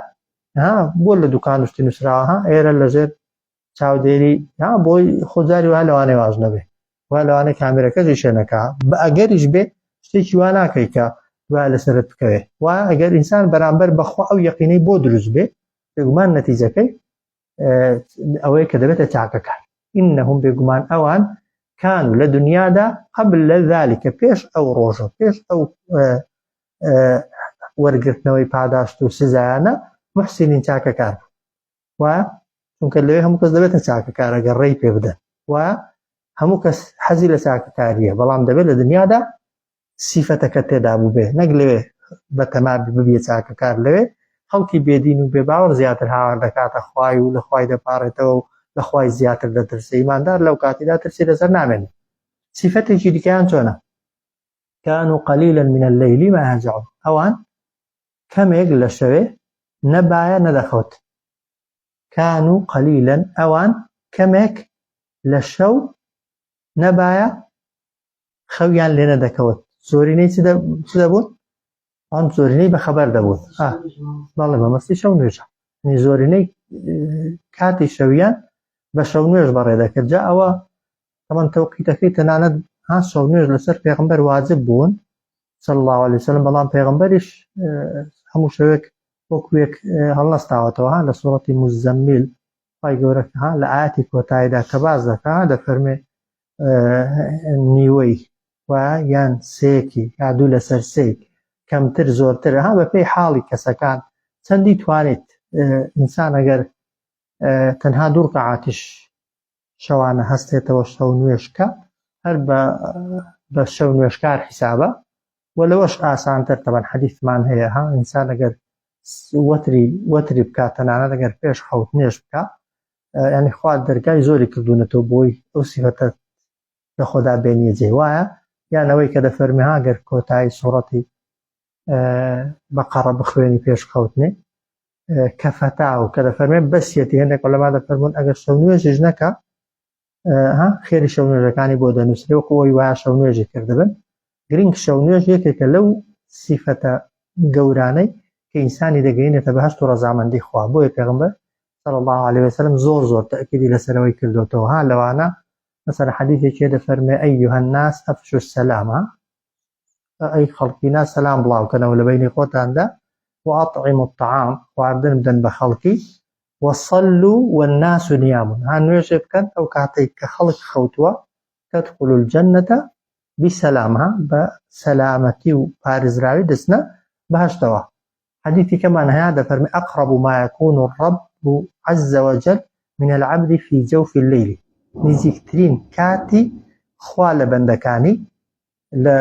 ها بۆ لە دوکان شتی نووسراوە ها ئێرە لەژێر چاودێری ها بۆی خۆجاری وا لەوانەیە واش نەبێ وا لەوانەیە کامێرەکە ئیشێ نەکا بە ئەگەریش بێ شتێکی وا ناکەی کە دوای لەسەرت بکەوێ وا ئەگەر ئینسان بەرامبەر بەخوا ئەو یەقینەی بۆ دروست بێ بێگومان نەتیجەکەی ئەوەیە کە دەبێتە چاکەکار ئینهم بێگومان ئەوان كانوا لە دنیادا قبل ذلك پێش ئەو ڕۆژە پێش ئەو وەرگرتنەوەی پاداشت و سزایانە محسنین چاکەکار بوو و چونکە لەوێ هەموو کەس دەبێتە چاکەکار ئەگەر ڕێی پێ بدەن و هەموو کەس حەزی لە چاکەکاریە بەڵام دەبێت لە دنیادا سیفەتەکە تێدا بووبێ نەک لەوێ بەتەما ببیە چاکەکار لەوێ خەڵکی بێدین و بێباوەڕ زیاتر هاوار دەکاتە خوای و لە خوای دەپارێتەوە و لە خوای زیاتر دەترسێ ئیماندار لەو کاتیدا ترسی لەسەر نامێنێت سیفەتێکی دیکەیان چۆنە كانوا قليلا من الليل ما يهجعون ئەوان کەمێک لە شەوێ نەبایە نەدەخەوت. كانوا قليلا ئەوان کەمێک لە شەو نەبایە خەویان لێ نەدەکەوت. زۆرینەی چ دەبوون؟ ئەوان زۆرینەی بەخەبەر دەبوون. بەڵێ مەبەستی شەو نوێژە. یعنی زۆرینەی کاتی شەویان بە شەو نوێژ بەڕێ دەکرد. جا ئەوە تەمەن تەوقیتەکەی تەنانەت ها شەو نوێژ لەسەر پێغمبەر واجب بوون صلی الله علیه وسلم بەڵام پێغمبەریش هەموو شەوێک وەکوێک هەڵنەستاوەتەوە ها لە سوڕەتی مزەمیل خوای گەورە ها لە ئاەتی کۆتاییدا کە باز دەکا دەفەرمێ نیوەی و یان سێکی یا دوو لەسەر سێک کەمتر زۆرتر ها بەپێی حاڵی کەسەکان چەندی توانێت ئینسان ئەگەر تەنها دوو ڕکعاتیش شەوانە هەستێتەوە شەو نوێژکە هەر بە بە شەو نوێژکار حیسابە و لەوەش ئاسانتر تەبەن حەدیثمان هەیە ها ئینسان ئەگەر وەتری وەتری بکات تەنانەت ئەگەر پێش خەوت نوێژ بکە ینی خوا دەرگای زۆری کردوونەتەوە بۆی ئەو سیفەتە لە خۆدا بێنیە جێ وایە یان ئەوەی کە دەفەرمی ها گەر کۆتایی سوڕەتی بەقەڕە بخوێنی پێش خەوتنێ کەفەتا و کە دەفەرمێ بەسیەتی هەندێک عولەما دەفەرموون ئەگەر شەو نوێژیش نەکا ها خێری شەو نوێژەکانی بۆ دەنووسرێ وەکو ئەوی وایە شەو نوێژی کردبن گرنگ شەو نوێژ یەکێکە لەو سیفەتە گەورانەی کە ئینسانی دەگەینێتە بەهەشت و ڕەزامەندی خوا بۆیە پێغمبەر صلی الله عليه وسلم زۆر زۆر تەئکیدی لەسەرەوەی کردوتەوە ها لەوانە مثلا حەدیثێکی دەفەرمێ أيها الناس أفشوا السلام ئەی خەڵکینا سەلام بڵاوکەنەوە لە بەینی خۆتاندا وأطعموا الطعام خواردن بدەن بە خەڵکی وصلوا والناس نيام ها نوێژێ بکەن ئەو کاتێک کە خەڵک خەوتووە تدخلوا الجنة بسلام ها بە سەلامەتی و پارێزراوی دەچنە بەهەشتەوە حديثي كمان هذا فرمي أقرب ما يكون الرب عز وجل من العبد في جوف الليل نزیکترین کاتی خوا لە بەندەکانی لە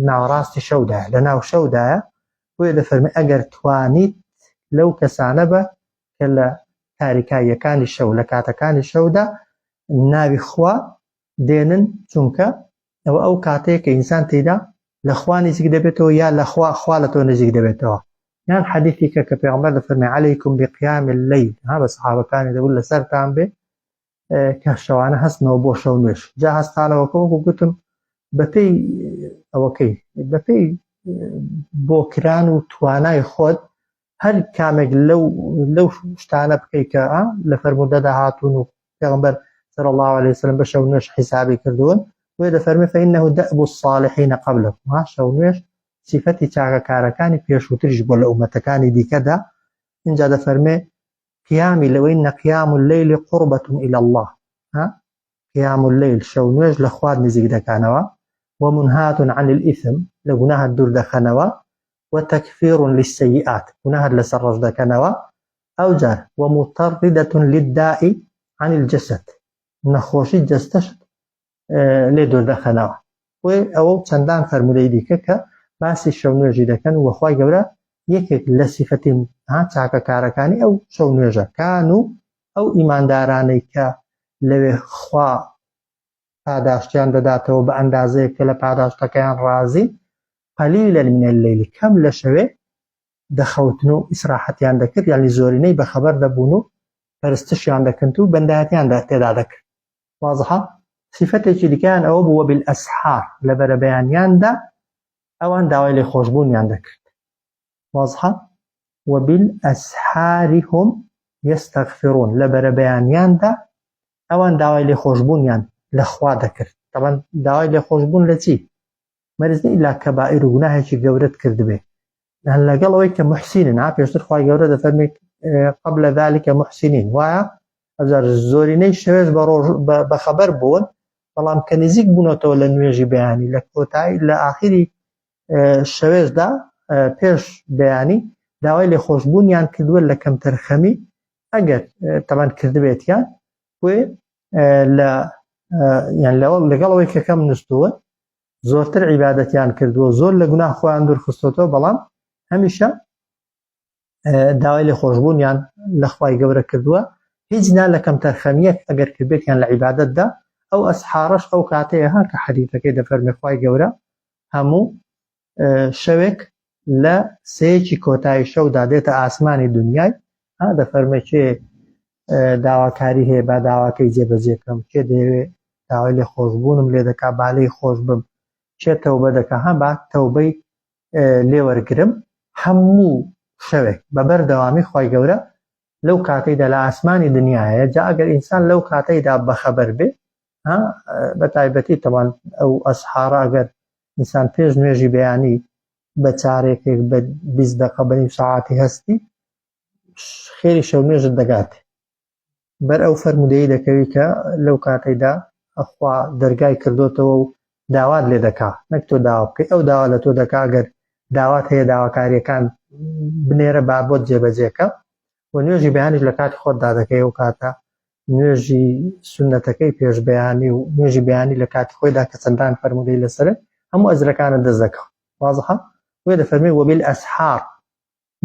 ناوەڕاستی شەودایە لە ناو شەودایە بۆیە دەفەرمێ ئەگەر توانیت لەو کەسانە بە کە لە تاریکاییەکانی شەو لە کاتەکانی شەودا ناوی خوا دێنن چونکە ئەوە ئەو کاتەیە کە ئینسان تێدا لە خوا نزیک دەبێتەوە یا لە خوا خوا لە تۆ نزیک دەبێتەوە یان حەدیثێکە کە پێغەمبەر دەفەرمێ عەلەیکم بقیام اللەیل ها بە سەحابەکانی دەبوو لەسەرتان بێ کە شەوانە هەستنەوە بۆ شەو نوێژ جا هەستانەوەکە وەکو گوتم بەپێی ئەوەکەی بەپێی بۆ کران و توانای خۆت هەر کامێک لەو لەو شتانە بکەیت کە لە فەرمودەدا هاتوون و پێغمبەر صلی الله علیه وسلم بە شەو نوێژ حیسابی کردوون و بۆیە دەفەرمێ فإنه دأب الصالحین قبلكم ها شەو نوێژ سیفەتی چاکەکارەکانی پێشووتریش بۆ لە ئومەتەکانی دیکەدا. ئینجا دەفەرمێ قیامی لەوەی نە قیام اللەیل قربة إلى الله ها قیام اللەیل شەو نوێژ لە خوات نزیک دەکانەوە ومنهات عن الإثم لە گوناهت دوور دەخەنەوە وتکفیر للسیئات گوناهت لەسەر ڕەش دەکەنەوە ئەوجار ومطردة للداء عن الجسد نەخۆشی جەستەشت لێ دوور دەخەنەوە. بۆیە ئەوە و چەندان فەرموودەی دیکە کە باسی شەو نوێژی دەکەن و خوای گەورە یەکێک لە سیفەتی ها چاکەکارەکانی ئەو شەو نوێژە کان و ئەو ئیماندارانەی کە لەوێ خوا پاداشتیان دەداتەوە بە ئەندازەیەک کە لە پاداشتەکەیان ڕازین قلیلا من اللەیل کەم لە شەوێ دەخەوتن و ئیسراحەتیان دەکرد یعنی زۆرینەی بەخەبەر دەبوون و پەرستشیان دەکرد و بەندایەتیان تێدا دەکرد. وازحە؟ سیفەتێکی دیکەیان ئەوە بوو وبالاسحار لە بەرەبەیانیاندا ئەوان داوای لێخۆشبوونیان دەکرد. وازحە؟ وبالاسحار هم یستغفرون لە بەرەبەیانیاندا ئەوان داوای لێخۆشبوونیان لە خوا دەکرد. تەبعەن داوای لێخۆشبوون لە چی؟ مەرج نیە ئیلا کەبائیر و گوناهێکی گەورەت کردبێ لەگەڵ ئەوەی کە محسینن ها پێشتر خوای گەورە دەفەرمێ قبل ذلك محسنین وایە ئەوجار زۆرینەی شەوێش بە ڕۆژ بەخەبەر بوون بەڵام کە نزیک بوونەتەوە لە نوێژی بەیانی لە کۆتایی لە ئاخری شەوێشدا پێش بەیانی داوای لێخۆشبوونیان کردووە لە کەمتەرخەمی ئەگەر تەمان کردبێتیان بۆیە لە یان لەگەڵ ئەوەی کە کەم نووسووە زۆرتر عیبادەتیان کردووە زۆر لە گوناه خۆیان دوورخستۆتەوە بەڵام هەمیشە داوای لێ خۆشببوونیان لە خوای گەورە کردووە هیچ نا لە کەمتەرخەمیەک ئەگەر کردبێتیان لە عیبادەتدا ئەو ئەسحارەش ئەو کاتەیە ها کە حەدیثەکەی دەفەرمێ خوای گەورە هەموو شەوێک لە سێیەکی کۆتایی شەودا دێتە ئاسمانی دنیای ها دەفەرمێ کێ داواکاری هەیە با داواکەی جێبەجێ بکەم کێ دەیەوێ داوای لێ خۆشببوونم لێ دەکا با لێی خۆش بم کێ تەوبە دەکا ها با تەوبەی لێوەرگرم هەموو شەوێک بە بەردەوامی خی گەورە لەو کاتەیدا لە ئاسمانی دنیاە جا ئەگەر ئینسان لەو کاتەیدا بەخەبەر بێ بە تایبەتی تەوان ئەو ئەسحارە ئەگەر ئینسان پێش نوێژی بەیانی بە چارێکێک بە 20 دقە بە نیو سەعاتی هەستی خێری شەو نوێژت دەگات بەر ئەو فەرمودەی دەکەوی کە لەو کاتەیدا ئەخوا دەرگای کردوتەوە و داوات لێ دەکا نەک تۆ داوا بکەی ئەو داوا لە تۆ دەکا ئەگەر داوات هەیە داواکاریەکان بنێرە با بۆت جێبەجێکە و نوێژی بەیانیش لە کاتی خۆتدا دەکەی ئەو کاتە نوێژی سونەتەکەی پێش بەیانی و نوێژی بەیانی لە کاتی خۆیدا کە چەندان فەرموودەی لەسەر هەموو ئەجرەکانت دەست دەکەون وازحە وێ دەفەرمێ وبالاسحار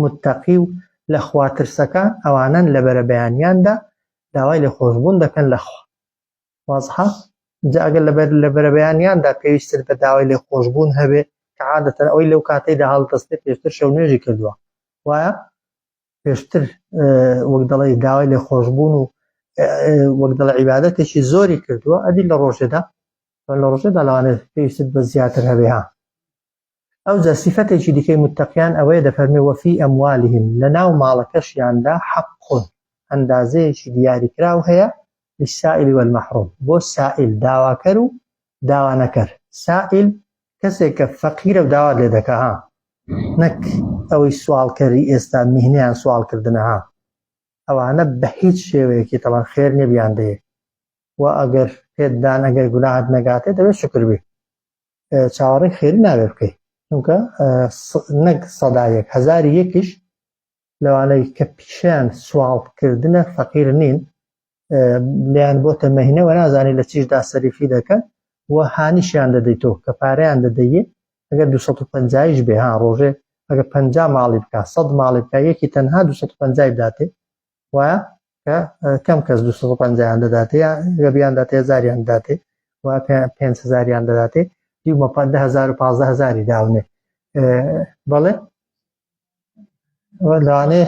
متەقی و لە خواترسەکان ئەوانەن لە بەرەبەیانیاندا داوای لێخۆشبوون دەکەن لە خوا وازحە جا ئەگەر لەبەر لە بەرەبەیانیاندا پێویستت بە داوای لێخۆشبوون هەبێ کە عادەتەن ئەوەی لەو کاتەیدا هەڵدەستێ پێشتر شەو نوێژی کردووە وایە پێشتر وەک دەڵێ داوای لێخۆشبوون و وەک دەڵێ عیبادەتێکی زۆری کردووە ئەدی لە ڕۆژێدا لە ڕۆژێدا لەوانەیە پێویستت بە زیاتر هەبێ ها ئەوجا سیفەتێکی دیکەی متەقیان ئەوەیە دەفەرمێ وەفی ئەموالهم لەناو ماڵەکەشیاندا حەق ئەندازەیەکی دیاریکراو هەیە للسائل والمحروم بۆ سائل داواکەر و داوانەکەر سائل کەسێک کە فەقیرە و داوات لێ دەکا ها نەک ئەوەی سواڵکەری ئێستا میهنەیان سواڵکردنە ها ئەوانە بە هیچ شێوەیەکی تەڵەن خێر نیە بیان دەیە و ئەگەر پێت دان ئەگەر گوناهت نەگاتێ دەبێت شکر بێ چاوەڕێی خێری نابێ بکەی چونکە نەک سەدا یەک هەزاری یەکیش لەوانەی کە پیشەیان سواڵکردنە فەقیر نین لێیان بۆتە مەهینە و نازانێت لە چیشدا سەریفی دەکەن و هانیشیان دەدەیتەوە کە پارەیان دەدەیێ ئەگەر 250یش بێ ها ڕۆژێ ئەگە 50 ماڵی بکە 100 ماڵی بکە یەکی تەنها 250 بداتێ وایە کە کەم کەس 250یان دەداتێ یا بیان داتێ هزاریان داتێ و 5000یان دەداتێ دیومە 10000 و 15000ی داونێ بەڵێ لەوانەیە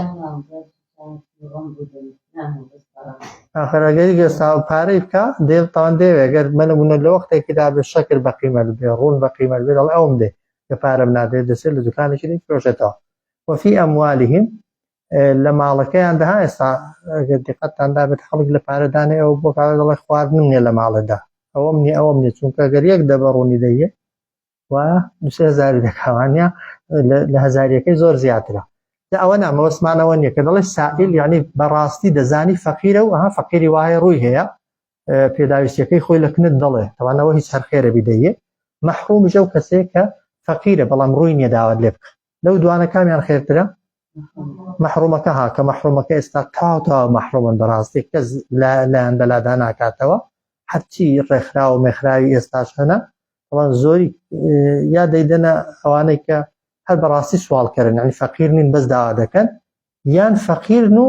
ئاخر ئەگەر ئێستا پارەی بکە دێ تاوان دەیەوێ ئەگەر مەنمونە لە وەختێکیدا بێ شەکر بە قیمەت بێ ڕوون بە قیمەت بێ دەڵێ ئەوم دێ کە پارەم نادێ دەچێت لە دوکانێکی دی فرۆشێتەوە وفی ئەموالهم لە ماڵەکەیان دەها ئێستا ئەگەر دیقەتتان دابێت خەڵک لە پارەدانێ ئەوە بۆ کاوە دەڵێ خواردنم نییە لە ماڵێدا. ئەوەم نیە ئەوەم نیە چونکە گەر یەک دەبە ڕوونی دەیە و دوسێ هەزاری دەکاوانە لە هەزاریەکەی زۆر زیاترە جا ئەوە نا مەبەستمانەوە نییە کە دەڵێ سائل یعنی بەڕاستی دەزانی فەقیرە و ئەها فەقیری وایە ڕووی هەیە پێداویستیەکەی خۆی لە کنت دەڵێ تەوانەوە هیچ هەر خێرە بیدەیە مەحرومیش ئەو کەسەیە کە فەقیرە بەڵام ڕووی نییە داوات لێ بکە لەو دوانە کامیان خێرترە مەحرومەکە ها کە مەحرومەکە ئێستا تاو تاو مەحرومن بەڕاستی کەس لایەن بەلادا ناکاتەوە هەرچی ڕێکخراو و مێخراوی ئێستاش هەنە بەڵام زۆری یا دەیدەنە ئەوانەی کە هەر بەڕاستی سواڵکەرن یعنی فەقیر نین بەس داوا دەکەن یان فەقیرن و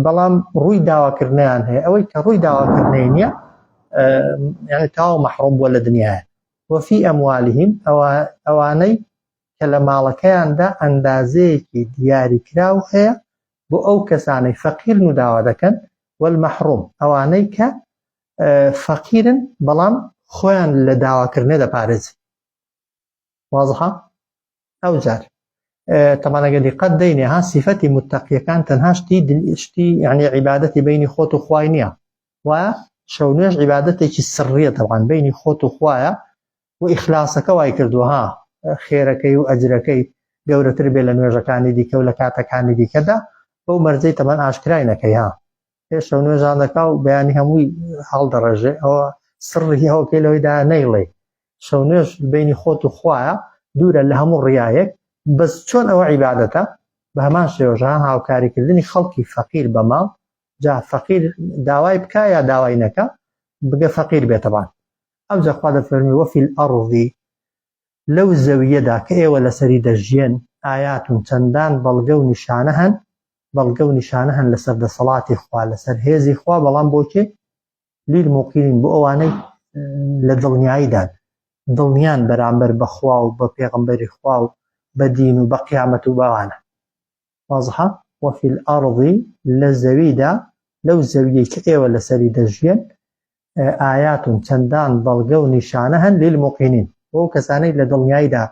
بەڵام ڕووی داواکردنیان هەیە ئەوەی کە ڕووی داواکردنی نییە یعنی تاو مەحڕوم بووە لە دنیاە وفی ئەموالهم ئەوانەی کە لە ماڵەکەیاندا ئەندازەیەکی دیاریکراو هەیە بۆ ئەو کەسانەی فەقیرن و داوا دەکەن والمحروم ئەوانەی کە فەقیرن بەڵام خۆیان لە داواکردنێ دەپارێزن وازحە ئەو جار تەمانەگە دیقەت دەینێ ها سیفەتی متەقیەکان تەنها شتی شتی یعنی عیبادەتی بینی خۆت و خوای نییە و شەو نوێژ عیبادەتێکی سڕیە تەوان بینی خۆت و خوایە و ئیخلاسەکە وای کردووە ها خێرەکەی و ئەجرەکەی گەورەتر بێ لە نوێژەکانی دیکە و لە کاتەکانی دیکەدا بەو مەرجەی تەمان ئاشکرای نەکەی ها پێش شەو نوێژان دەکا و بەیانی هەمووی هەڵدەڕێژێ ئەوە سڕی هەوکەی لەوەیدا نەیڵێ شەو نوێژ بینی خۆت و خوایە دوورە لە هەموو ڕیایەک بەس چۆن ئەوە عیبادەتە بە هەمان شێوەژە هاوکاریکردنی خەڵکی فەقیر بە ماڵ جا فەقیر داوای بکە یا داوای نەکە بگە فەقیر بێتەبان ئەوجا خوا دەفەرمی وفی الارض لەو زەوییەدا کە ئێوە لەسەری دەژیێن آیات چەندان بەڵگە و نیشانە هەن بەڵگە و نیشانە هەن لەسەر دەسەڵاتی خوا لەسەر هێزی خوا بەڵام بۆ کێ للموقنین بۆ ئەوانەی لە دڵنیاییدان دڵنیان بەرامبەر بە خوا و بە پێغەمبەری خوا و بە دین و بە قیامەت و بەوانە واضحە وفی الارض لە زەویدا لەو زەویەی کە ئێوە لەسەری دەژیێن آیات چەندان بەڵگە و نیشانە هەن للموقنین بۆ کەسانەی لە دڵنیاییدا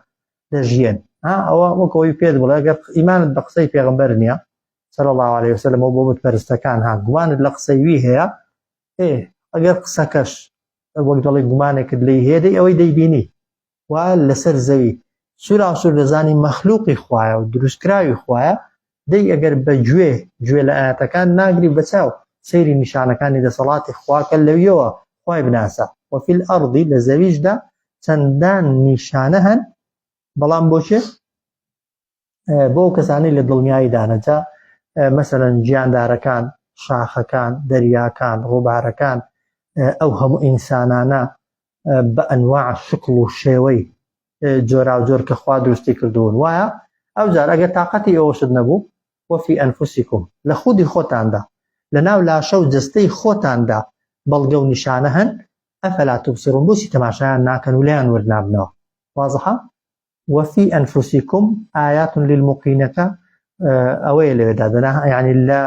دەژیێن ها ئەوە وەک ئەوەی پێت بڵێ ئەگەر ئیمانت بە قسەی پێغەمبەر نییە صلی الله علیه وسلم و بۆ بتپەرستەکان ها گومانت لە قسەی وی هەیە ئێ ئەگەر قسەکەش وەک دەڵێ گومانێکت لێی هەیە دەی ئەوەی دەیبینی و لەسەر زەوی سوراوسور دەزانی مەخلوقی خوایە و دروستکراوی خوایە دەی ئەگەر بە گوێ گوێ لە ئاەتەکان ناگری بەچاو سەیری نیشانەکانی دەسەڵاتی خواکە لەویەوە خوای بناسە وفی الارض لە زەویشدا چەندان نیشانە هەن بەڵام بۆچێ بۆ ئەو کەسانەی لە دڵنیاییدانە جا مەسەلەن گیاندارەکان شاخەکان دەریاکان ڕووبارەکان ئەو هەموو ئینسانانە بە ئەنواع شکڵ و شێوەی جۆراوجۆر کە خوا دروستی کردوون وایە ئەو جار ئەگەر تااقەتی ئەوەشت نەبوو وفی ئەنفسیکم لە خودی خۆتاندا لە ناو لاشە و جستەی خۆتاندا بەڵگە و نیشانە هەن ئەفلا تبصرون بۆچی تەماشایان ناکەن و لێیان ورد نابنەوە وازحە وفی انفسکم آیات للموقینەکە ئەوەیە لەوێدا دەنا یعنی لە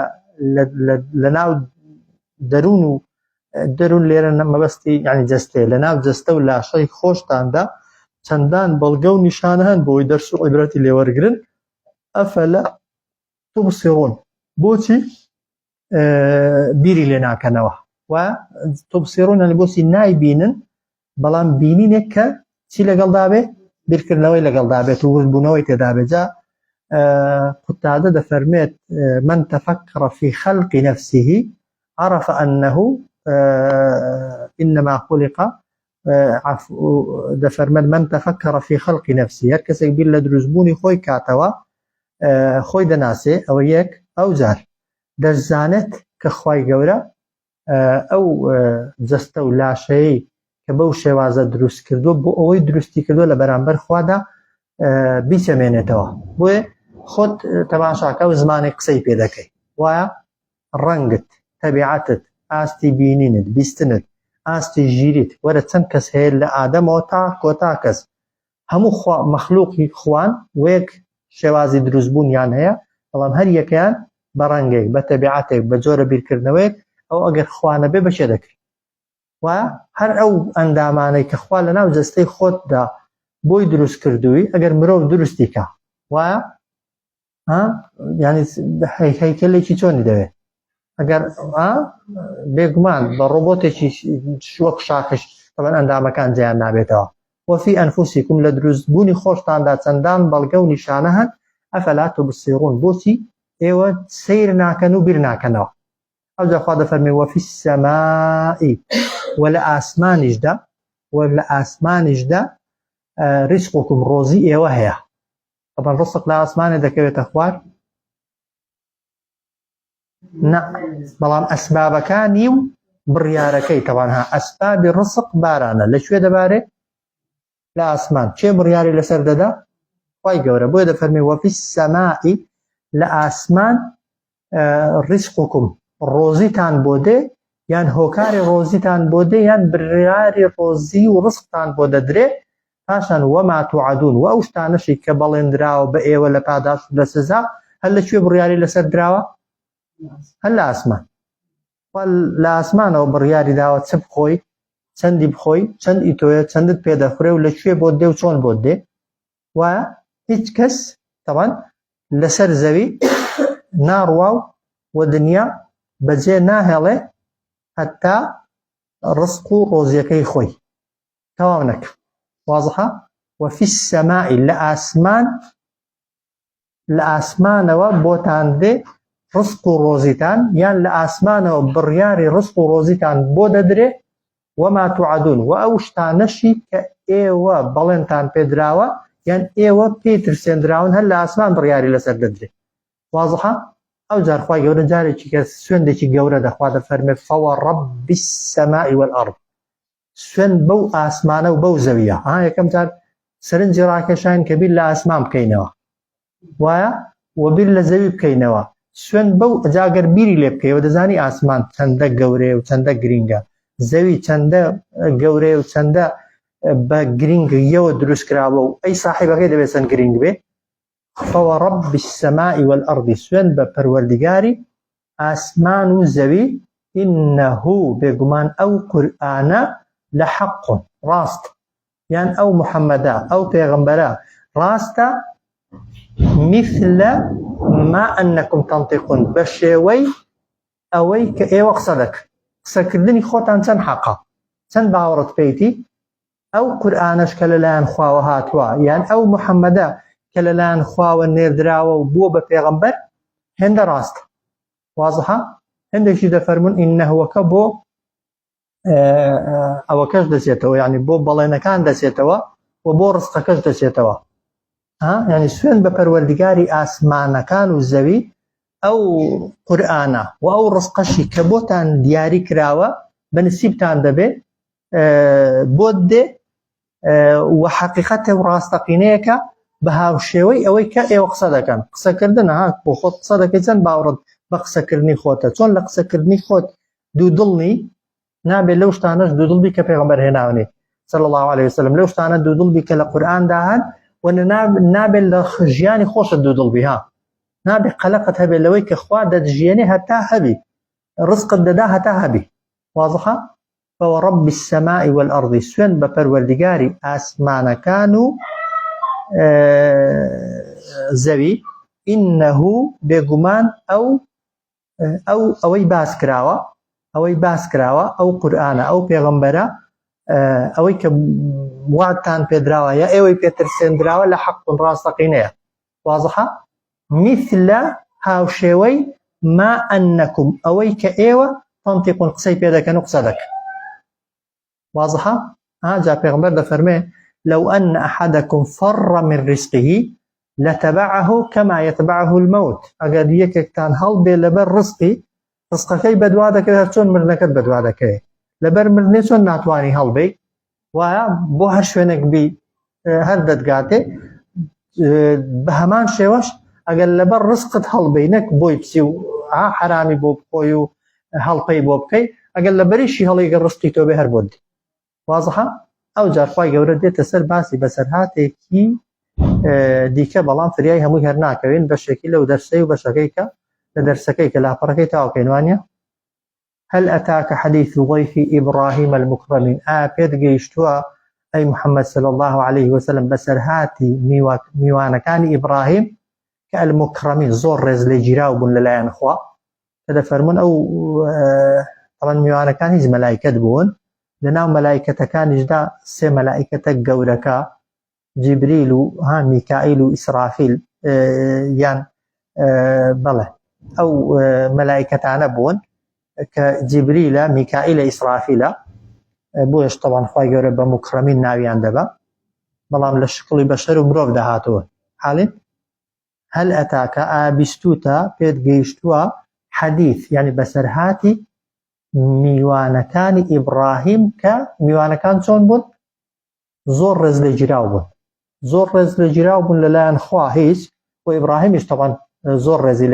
لە ناو دەروون و دەروون لێرە مەبەستی یعنی جەستەیە لە ناو جەستە و لاشەی خۆشتاندا چەندان بەڵگە و نیشانە هەن بۆی دەرس و عیبرەتی لێوەرگرن ئەفەلا تبصرون بۆچی بیری لێ ناکەنەوە و تبصرون یعنی بۆچی نایبینن بەڵام بینینێک کە چی لەگەڵدا بێ بیرکردنەوەی لەگەڵدا بێت و وردبوونەوەی تێدا بێت جا قتادە دەفەرمێت من تفكر في خلق نفسه عرف أنه إنما خلق دەفەرمێت من تفكر في خلق نفسه هەر کەسێک بیر لە دروستبوونی خۆی کاتەوە خۆی دەناسێ ئەوە یەک ئەو جار دەشزانێت کە خوای گەورە ئەو جەستە و لاشەیەی کە بەو شێوازە دروست کردووە بۆ ئەوەی دروستی کردووە لە بەرامبەر خوادا بیچەمێنێتەوە بۆیە خۆت تەماشاکە و زمانی قسەی پێ دەکەی وایە ڕەنگت تەبیعەتت ئاستی بینینت بیستنت ئاستی ژیریت وەرە چەند کەس هەیە لە ئادەمەوە تا کۆتا کەس هەموو خوا مەخلوقی خوان وەیەک شێوازی دروستبوونیان هەیە بەڵام هەر یەکەیان بە ڕەنگێک بە تەبیعەتێک بە جۆرە بیرکردنەوەیەک ئەو ئەگەر خوا نەبێ بە چێ دەکرێت و هەر ئەو ئەندامانەی کە خوا لە ناو جەستەی خۆتدا بۆی دروست کردووی ئەگەر مرۆڤ دروستی کا وایە ها یعنی هەیکەلێکی چۆنی دەوێت ئەگەر بێگومان بە ڕۆبۆتێکی وەک شاخش تەبەن ئەندامەکان جیان نابێتەوە. وفی انفسکم لە دروست بوونی خۆشتاندا چەندان بەڵگە و نیشانە هەن، افلا تبصرون بۆچی ئێوە سەیر ناکەن و بیر ناکەنەوە؟ ئەوجا خوا دەفەرمێ وفی السماء وە لە ئاسمانیشدا وە لە ئاسمانیشدا رزقکم ڕۆزی ئێوە هەیە. طبعا ڕزق لە ئاسمانێ دەکەوێتە خوار نا بەڵام ئەسبابەکانی و بڕیارەکەی تەوان ها ئەسبابی ڕسق بارانە لە کوێ دەبارێ لە ئاسمان کێ بڕیاری لەسەر دەدا خی گەورە بۆیە دەفەرمی وەفی سەمائی لە ئاسمان ڕیسقکم ڕۆزیتان بۆ دێ یان هۆکاری ڕۆزیتان بۆ دێ یان بڕیاری ڕۆزی و ڕزقتان بۆ دەدرێ پاشان وما توعدون و ئەو شتانەشی کە بەڵێندراوە بە ئێوە لە پاداشت و لە سزا هەر لە کوێ بڕیاری لەسەر دراوە؟ هەر لە ئاسمان. خوا لە ئاسمانەوە بڕیاری داوە چ بخۆی، چەندی بخۆی، چەند ئیتۆیە، چەندت پێ دەخورێ و لە کوێ بۆت دێ و چۆن بۆت دێ. وایە هیچ کەس تەبان لەسەر زەوی ناڕوا و و دنیا بەجێ ناهێڵێ هەتا ڕزق و ڕۆزیەکەی خۆی. تەواو نەکە وازحە وفی السماء لە ئاسمان لە ئاسمانەوە بۆتان دێ ڕزق و ڕۆزیتان یان لە ئاسمانەوە بڕیاری ڕزق و ڕۆزیتان بۆ دەدرێ وما توعدون و ئەو شتانەشی کە ئێوە بەڵێنتان پێدراوە یان ئێوە پێی ترسێندراون هەر لە ئاسمان بڕیاری لەسەر دەدرێ وازحە ئەو جار خوای گەورە جارێکی کە سوێندێکی گەورە دەخوا دەفەرمێ فوڕب السماء والأرض سوێند بەو ئاسمانە و بەو زەویە ها یەکەم جار سەرنجی ڕاکێشاین کە بیر لە ئاسمان بکەینەوە وایە و بیر لە زەوی بکەینەوە سوێند بەو جاگەر بیری لێ بکەیەوە دەزانی ئاسمان چەندە گەورەیە و چەندە گرینگە زەوی چەندە گەورەیە و چەندە بە گرینگیەوە دروست کراوە و ئەی ساحیبەکەی دەبێت چەند گرینگ بێ فورب السماء والارض سوێند بە پەروەردگاری ئاسمان و زەوی انه بێگومان ئەو قورئانە لحق ڕاست یان ئەو محەممەدە ئەو پێغەمبەرە ڕاستە مثل ما انکم تنطقون بە شێوەی ئەوەی کە ئێوە قسە دەکەن قسەکردنی خۆتان چەند حەقە چەند باوەڕت پێیتی ئەو قورئانەش کە لەلایەن خواوە هاتووە یان ئەو محەممەدە کە لەلایەن خواوە نێردراوە و بووە بە پێغەمبەر هێندە ڕاستە وازحە هەندێکی دەفەرمونون ئینەهوەکە بۆ ئەوەکەش دەچێتەوە یعنی بۆ بەڵێنەکان دەچێتەوە و بۆ ڕستەکەش دەچێتەوە ینی سوێن بە پەروەردگاری ئاسمانەکان و زەوی ئەو قورآانە و ئەو ڕستقەشی کە بۆتان دیاری کراوە بە نسیبتان دەبێ بۆت دێ و حەقیقەتە و ڕاستەقینەیەکە بە هاوشێوەی ئەوەی کە ئێوە قسە دەکەن قسەکردن ها بۆ خۆت قسە دەکەی چەند باوەڕت بە قسەکردنی خۆتە چۆن لە قسەکردنی خۆت دوودڵ نی نابێت لەو شتانەش دوودڵ بی کە پێغەمبەر هێناونی صلی الله عليه وسلم لەو شتانە دوودڵ بی کە لە قورئاندا هەن و نابێت لە ژیانی خۆشت دوودڵ بی ها نابێت قەلەقت هەبێت لەوەی کە خوا دەتژیێنێ هەتا هەبی ڕزقت دەدا هەتا هەبی واضحە فورب السماء والأرض سوێند بە پەروەردگاری ئاسمانەکان و زەوی إنه بێگومان ئەو ئەو ئەوەی باس کراوە ئەوەی باس کراوە ئەو قورئانە ئەو پێغەمبەرە ئەوەی کە واتان پێدراوە یا ئێوەی پێترسێندراوە لە حەق ڕاستەقینەیە وازحە مثل هاوشێوەی ما أنكم ئەوەی کە ئێوە تنطقون قسەی پێ دەکەن و قسە دەکەن واضحە ها جا پێغەمبەر دەفەرمێ لو أن أحدكم فر من رزقه لتبعه كما يتبعه الموت ئەگەر یەکێکتان هەڵبێ لەبەر ڕزقی ڕزقەکەی بەدوا دەکەوێت هەر چۆن مردنەکەت بەدوا دەکەوێت لەبەر مردنێ چۆن ناتوانانی هەڵبێ وایە بۆ هەر شوێنێک بی هەر دەتگاتێ بە هەمان شێوەش ئەگەر لەبەر ڕزقت هەڵبی نەک بۆی بچی و حرامی بۆ بخۆی و هەڵپەی بۆ بکەی ئەگەر لە بەریشی هەڵی گە ڕزقی تۆ بێ هەر بۆت وازحە ئەو جار خوای گەورە دێتە سەر باسی بەسەرهاتێکی دیکە بەڵام فریای هەمووی هەر ناکەوین بەشێکی لەو دەرسەی و بەشەکەی کە لە دەرسەکەی کە لاپەڕەکەی تاوکەین وانە هل أتاك حديث ضيف إبراهيم المكرمين ئایا پێت گەیشتووە ئەی محمد صلی الله عليه وسلم بەسەرهاتی میوانەکانی ئیبراهیم کە المکرمین زۆر ڕێز لێگیراو بوون لەلایەن خوا کە دەفەرمونون ئەو طبعا میوانەکان هیچ مەلایکەت بوون. لەناو مەلایکەتەکانیشدا سێ مەلایکەتە گەورەکە جیبریل و ها میکائیل و ئیسرافیل یان بەڵێ ئەو مەلایکەتانە بوون کە جیبریلە میکائیلە ئیسرافیلە بۆیش تەوان خوای گەورە بە موکڕەمین ناویان دەبا بەڵام لە شکڵی بەشەر و مرۆڤ دەهاتەوە حاڵین هەل ئەتاکە ئا بیستوتە پێت گەیشتووە حەدیث یعنی بەسەرهاتی میوانەکانی ئیبراهیم کە میوانەکان چۆن بوون زۆر ڕێز لێگیراو بوون زۆر ڕێز لێگیراو بوون لەلایەن خوا هیچ و ئیبراهیمیش تەبان زۆر ڕێزی لێ.